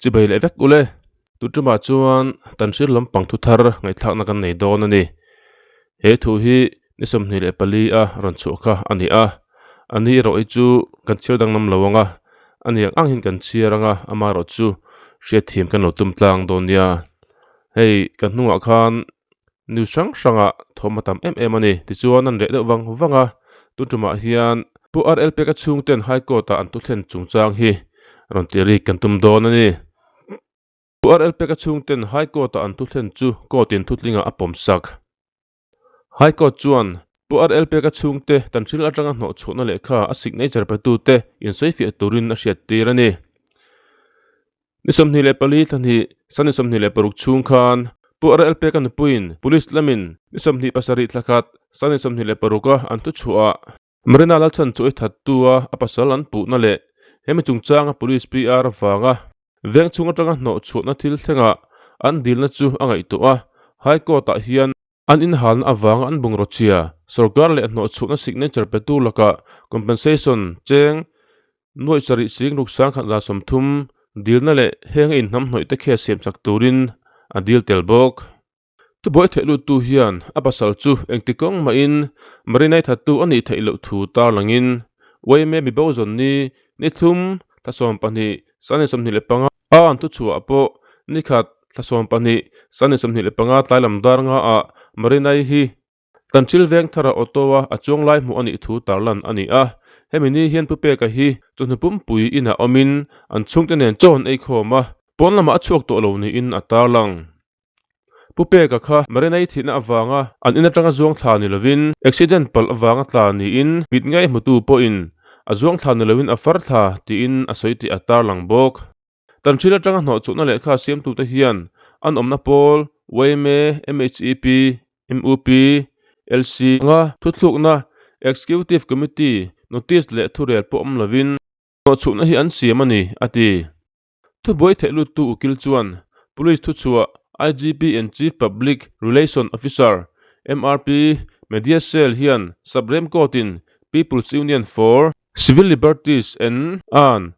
Chibei leh vek ule, tuṭumah chuan tan hriat lampang thu thar ngaihthlakna kan nei dawn a ni. He thu hi ni 24 a rawn chhuah kha a ni a, a ni erawh hi chu kan chhiar danglam lo ang a, a ni ang ang hian kan chhiar ang a, amaherawh chu hriatthiam kan lo tum tlang dawn nia. Hei kan hnungah khan news hrang hrangah thawm a tam em em a ni. Tichuan an reh deuh vang vang a, tun tumah hian Pu RL Peka chhungten High Court-ah an tuthlen chungchang hi rawn tih rik kan tum dawn a ni. Pu RL Peka chhungten High Court-ah an tuthlen chu Court-in thutlingah a pawm sak. High Court chuan Pu RL Peka chhungte tan thil atanga hnawh chhuahna lehkha a signature petute insawifiah turin a hriattir a ni. Ni 24 thla hnih, Sunday 26 chhung khan Pu RL Peka nupuiin Police lamin ni 27 thla khat, Sunday 26 a an thuchhuah ah Marina Lalchhan chu ei thattu a a pasal an puhna leh hemi chungchanga Police PR vanga veng chhung atanga hnawh chhuahna thil thlengah an dilna chu a ngaihtuah a, High Court ah hian An inhalna avanga an bungraw chhia, sorkar leh hnawhchhuahna signature petu lakah compensation cheng nuaih sarih sing ruk 1030 dilna leh heng a inhnamhnawih te khe siam chak turin a dil tel bawk. Thubuai theih luttu hian a pasal chu engti kawng mahin Marinai thattu a nih theih loh thu tarlangin yma mibo zawn ni ni thlum thla 12 sani 25 a an thuchhuah pawh ni khat Thla 12, Sunday 25 tlai lam dar nga ah Marinai hi kan thil veng thara auto a a chuang lai hmuh a nih thu tarlan a ni a. Hemi ni hian Pu Peka hi chawhnu pumpui inah awmin an chhungte nen chaw an ei khawm a, pawn lamah a chhuak tawh lo niin a tarlang. Pu Peka kha Marinai thihna avanga an in atanga zuang thla ni lovin accident palh avanga tla niin mit ngei hmutu pawhin a zuang thla ni lovin a far thla tiin a sawi tih a tarlang bawk. Tan thil atanga hnawhchhuhna lehkha siamtute hian an awmna pawl yma, MHEP, MUP, LC anga thuthlukna Executive Committee notice leh thurel pawh awm lovin hnawhchhuhna hi an siam a ni, a ti. Thubuai theih luttu ukil chuan Police thuchhuah IGP and Chief Public Relation Officer, MRP, Media Cell hian Supreme Court-in People's Union for Civil Liberties and an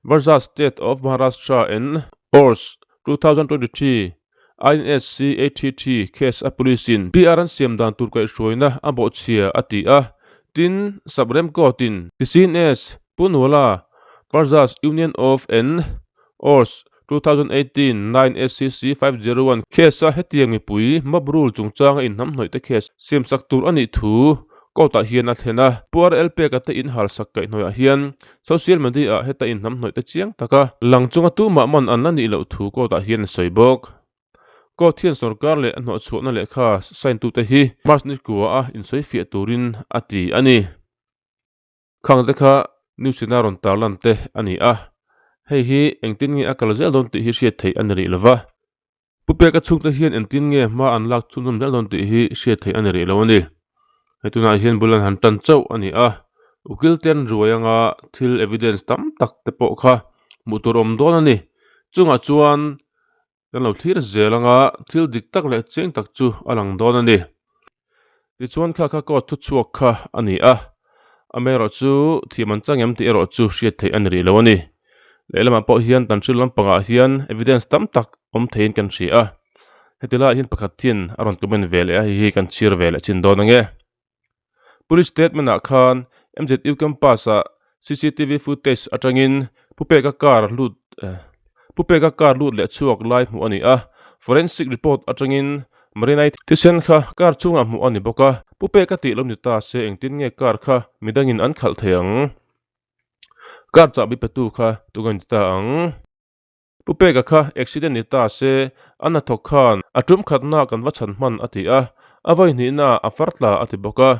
Versus State of Maharashtra and Ors 2023 INSC ATT case a police in PR an siam dan tur kaihhruaina a bawhchhia a ti a, tin Supreme Court in Tisines Poonawalla versus Union of and Ors 2018 9 SCC 501 case a hetiang mipui mob rule chungchanga inhnamhnawih te case siamsak tur a nih thu court ah hian a thlen a. Pu RL Peka te inhalsak kaihhnawih ah hian Social media ah heta inhnamhnawih te chiang taka lang chunga tumah man an la nih loh thu court ah hian a sawi bawk. Court hian sorkar leh a hnawhchhuahna lehkha sign tute hi March ni kua a insawi fiah turin a ti a ni. Khang te kha news ina rawn tarlan te a ni a, hei hi engtin nge a kal zel dawn tih hi hriat theih a ni rih lova. Pu Peka chhungte hian engtin nge hma an lak chhunzawm zel dawn tih hi hriat theih a ni rih lo a ni. Hei tunah hian bul an han tan chauh a ni a, ukil ten ruai anga thil evidence tam tak te pawh kha hmuh tur awm dawn a ni. Chungah chuan kan lo thlir zel anga thil dik tak leh chiang tak chu a lang dawn a ni. Tichuan kha kha court thuchhuak kha a ni a, amaherawh chu thiam an chang em tih erawh chu hriat theih a ni rih lo a ni. Lehlamah pawh hian tan hrilh lampangah hian evidence tam tak awm theiin kan hria a, heti laiah hian pakhat hian a rawn comment ve leh a, hei hi kan chhir ve leh chin dawn ange. Police statement ah khan MZU campus ah cctv footage atangin Pu Peka car lut Pu Peka car lut leh chhuak lai hmuh a ni a, forensic report atangin Marinai thisen kha car chungah hmuh a ni bawk a, Pu Peka tih lo ni ta se engtin nge car kha midangin an khalh thei ang? Car chahbi petu kha tunge ni ta ang? Pu Peka kha accident ni ta se a hnathawk khan a tum khatna kan va chhan hman a ti a, a vawi hnihna a far tla a ti bawk a.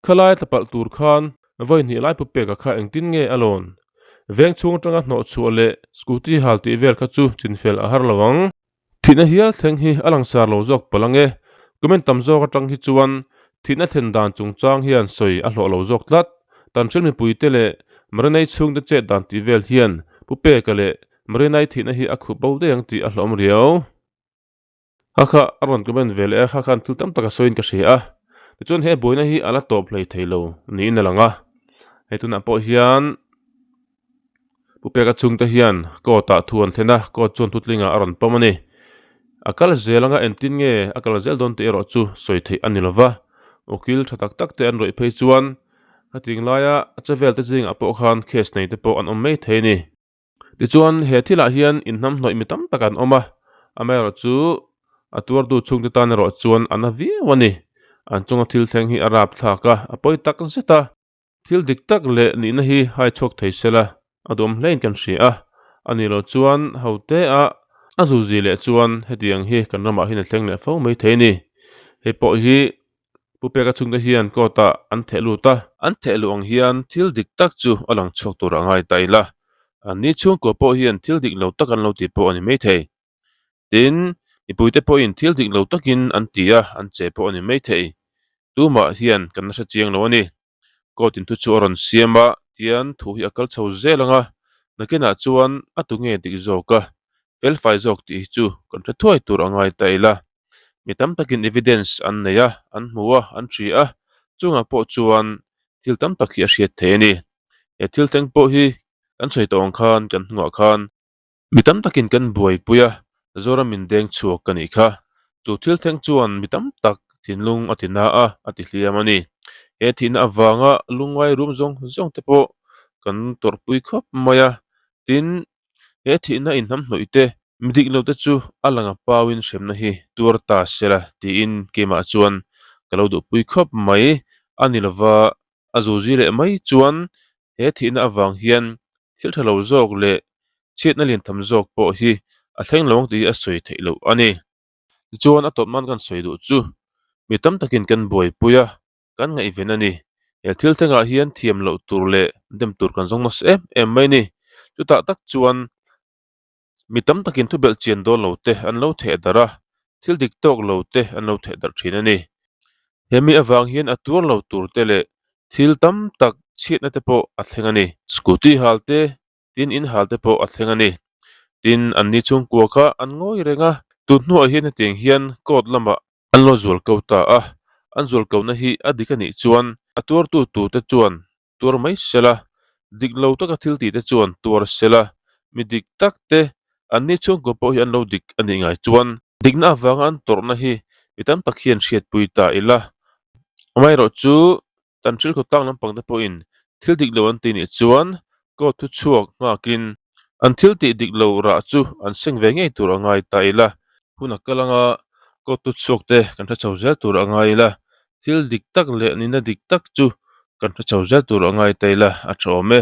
Khalai tla palh tur khan vawi hnih lai Pu Peka kha engtin nge a lawn? Veng chhung atanga hnawh chhuah leh scooty hal tih vel kha chu chinfel a har lo ang. Thihna hial thleng hi a langsar lo zawk palh ang e. Comment tam zawk atang hi chuan thihna thlen dan chungchang hian sawi a hlawh lo zawk tlat. Tanhril mipuite leh Marinai chhungte chet dan tih vel hian Pu Peka leh Marinai thihna hi a khup bo daih ang tih a hlawm riau. Kha kha a rawn comment ve leh a, kha khan thil tam tak a sawiin ka hria a. Tichuan he buaina hi a la tawp hlei thei lo niin a lang a. Hei tunah pawh hian Pu Peka chhungte hian court ah thu an thlen a, court chuan thutlingah a rawn pawm a ni. A kal zel anga entin nge a kal zel dawn tih erawh chu sawi theih a ni lo va, ukil tha tak tak te an rawih phei chuan khating laia a chevel te zingah pawh khan case nei te pawh an awm mai thei a ni. Tichuan he thilah hian inhnamhnawih mi tam tak an awm a, amaherawh chu a tuartu chhungte tan erawh chuan a na viau a ni. An chunga thil thleng hi a rapthlak a, a pawi tak zet a. Thil dik tak leh nihna hi hai chhuak thei sela a duam hlein kan hria a, a nih loh chuan hote a a zuzi leh chuan hetiang hi kan ramah hian a thleng leh fo mai thei a ni. Hei pawh hi Pu Peka chhungte hian court ah an theh lut a. An theh luh ang hian thil dik tak chu a lang chhuak tur a ngai ta ila, an ni chhungkua pawh hian thil dik lo tak an lo ti pawh a ni mai thei. Tin, mipuite pawhin thil dik lo takin an ti a, an che pawh a ni mai thei. Tumah hian kan la hre chiang lo a ni. Court in thu chu a rawn siam a, tian thu hi a kal chho zel ang a, nakinah chuan a tu nge dik zawk a, felfai zawk tih hi chu kan hre thuai tur a ngai ta ila. Mi tam takin evidence an nei a, an hmu a, an hria a, chungah pawh chuan thil tam tak hi a hriat thei a ni. He thil thleng pawh hi kan sawi tawh ang khan kan hnungah khan Mi tam takin kan buaipui a, Zoram in deng chhuak ka nih kha. Chu thil thleng chuan mi tam tak thinlung a ti na a, a ti hliam a ni. He thihna avanga lungngai rum zawng zawng te pawh kan tawrhpui khawp mai a. Tin, he thihna inhnamhnawih te, mi dik lo te chu a lang a pauin hremna hi tuar ta sela tiin keimah chuan ka lo duhpui khawp mai a ni lova, a zuzi leh mai chuan he thihna avang hian thil tha lo zawk leh chhiatna lian tham zawk pawh hi a thleng lo ang tih hi a sawi theih loh a ni. Tichuan a tawp nan kan sawi duh chu mi tam takin kan buaipui a, kan ngaihven a ni. He thil thlengah hian thiam loh tur leh dem tur kan zawng nasa em em mai a ni. Chutah tak chuan Mi tam takin thubelh chian dawn lo te an lo theh darh a, thil dik tawk lo te an lo theh darh thin a ni. He mi avang hian a tuar lo tur te leh thil tam tak chhiatna te pawh a thleng a ni. Scooty hal te, tin in hal te pawh a thleng a ni. Tin, anni chhungkua kha an ngawi reng a, tun hnuah hian hetiang hian court lamah An lo zual ko ta a, an zual kohna hi a dik a nih chuan a tuartu turte chuan tuar mai sela, dik lo taka thil tihte chuan tuar sela, mi dik tak te anni chhungkaw pawh hi an lo dik a nih ngai chuan dikna avanga an tawrhna hi mi tam tak hian hriatpui ta ila. Amaherawhchu Tan thil khawtlang lampang te pawhin thil dik lo an ti nih chuan court thu chhuak nghakin an thil tih dik lo rah chu an seng ve ngei tur a ngai ta ila. Hun a kal anga court thu chhuak te kan hre chho zel tur a ngai ila, thil dik tak leh nihna dik tak chu kan hre chho zel tur a ngai ta ila a tha awm e.